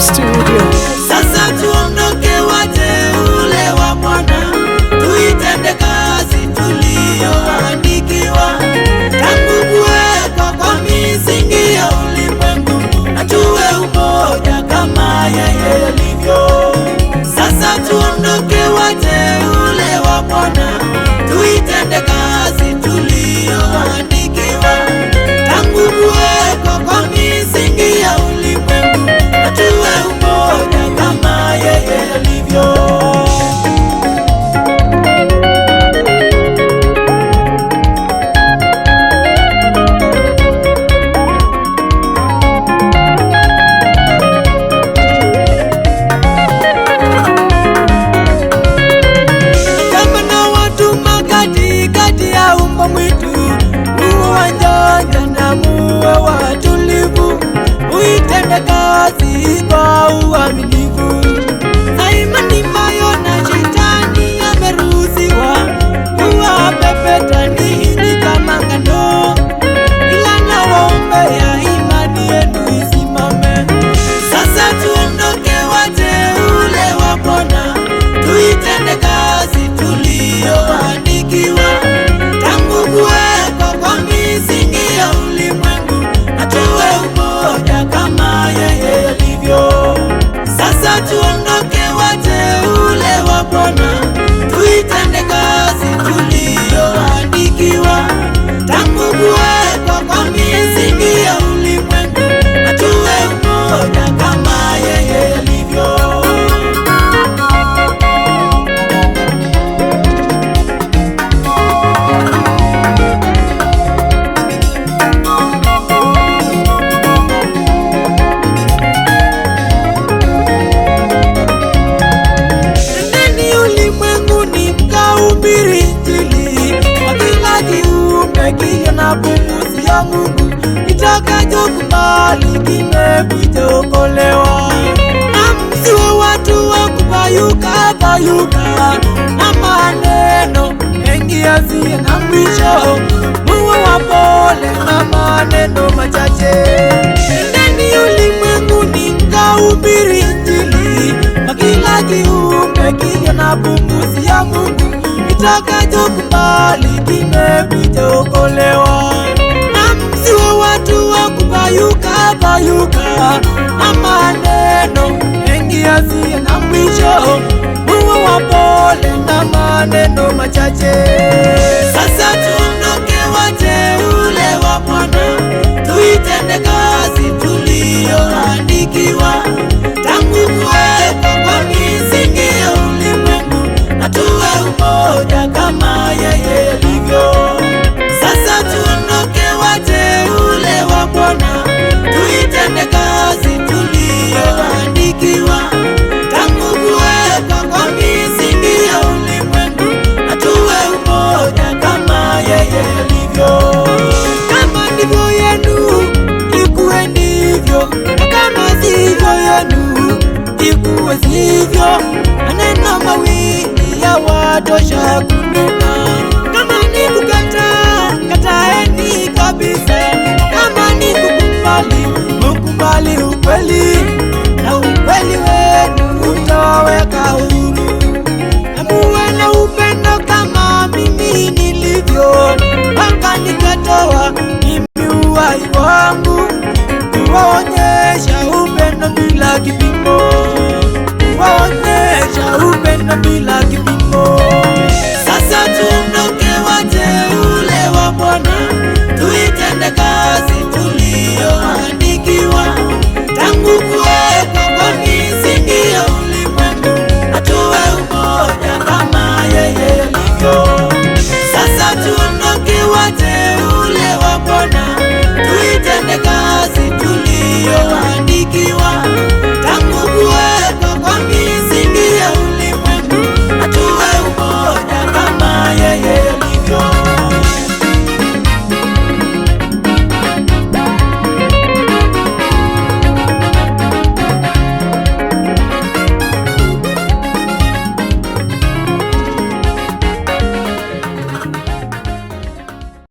Studio. Sasa tuondoke wateule wa Bwana, tuitende kazi tuliyoandikiwa. Tangu kuwekwa kwa misingi ya ulimwengu, na tuwe umoja kama yeye alivyo. Sasa tuondoke wateule wa Bwana, tuitende kazi tuliyoandikiwa. Tangu kuwekwa kwa misingi ya ulimwengu, na tuwe umoja kama yeye alivyo. Kama na watuma katikati ya umma mwitu, muwe wajanja na muwe watulivu, muitende kazi kwa uaminifu. Na imani mayo na shetani ameruhusiwa kuwapepeta ninyi kama ngano, ila nawaombea imani yenu isimame. Sasa tuondoke wateule wa Bwana, tuitende kazi tuliyoandikiwa. Tangu kuwekwa kwa misingi ya ulimwengu, na tuwe umoja kama yeye alivyo. Sasa tuondoke wateule wa Bwana, tuitende kazi tuliyoandikiwa. Tangu kuwekwa kwa misingi ya ulimwengu, na tuwe umoja kama yeye alivyo. Nendeni ulimwenguni mkahubiri Injili kwa kila kiumbe kilicho na pumzi ya Mungu, kitakachokubali kimekwisha okolewa. Na msiwe watu wa kupayuka payuka na maneno mengi yasiyo na mwisho, muwe wapole na maneno machache. Nendeni ulimwenguni mkahubiri Injili kwa kila kiumbe kilicho na pumzi ya Mungu, kitakachokubali kimekwisha okolewa. Na msiwe watu wa kupayuka payuka na maneno mengi yasiyo na mwisho, muwe wapole na maneno machache. Sasa tuondoke wateule wa Bwana, tuitende kazi tuliyoandikiwa. Tangu kuwekwa kwa misingi ya ulimwengu, na tuwe umoja kama yeye alivyo. Sasa tuondoke wateule wa Bwana, tuitende kazi tuliyoandikiwa. Tangu kuwekwa kwa misingi ya ulimwengu, na tuwe umoja kama yeye alivyo. Kama ndivyo yenu, ikuwe ndivyo, na kama sivyo yenu, ikuwe sivyo. Maneno mawili yawatosha kunena. Kama ni kukataa, kataeni kabisa. Kama ni kukubali, mukubali ukweli, na ukweli wenu utawaweka huru. Na muwe na upendo kama mimi nilivyo, mpaka nikatoa mimi uhai wangu, kuwaonyesha upendo bila kipimo, kuwaonyesha upendo bila kipimo. Sasa tuondoke wateule wa Bwana, tuitende kazi tuliyoandikiwa.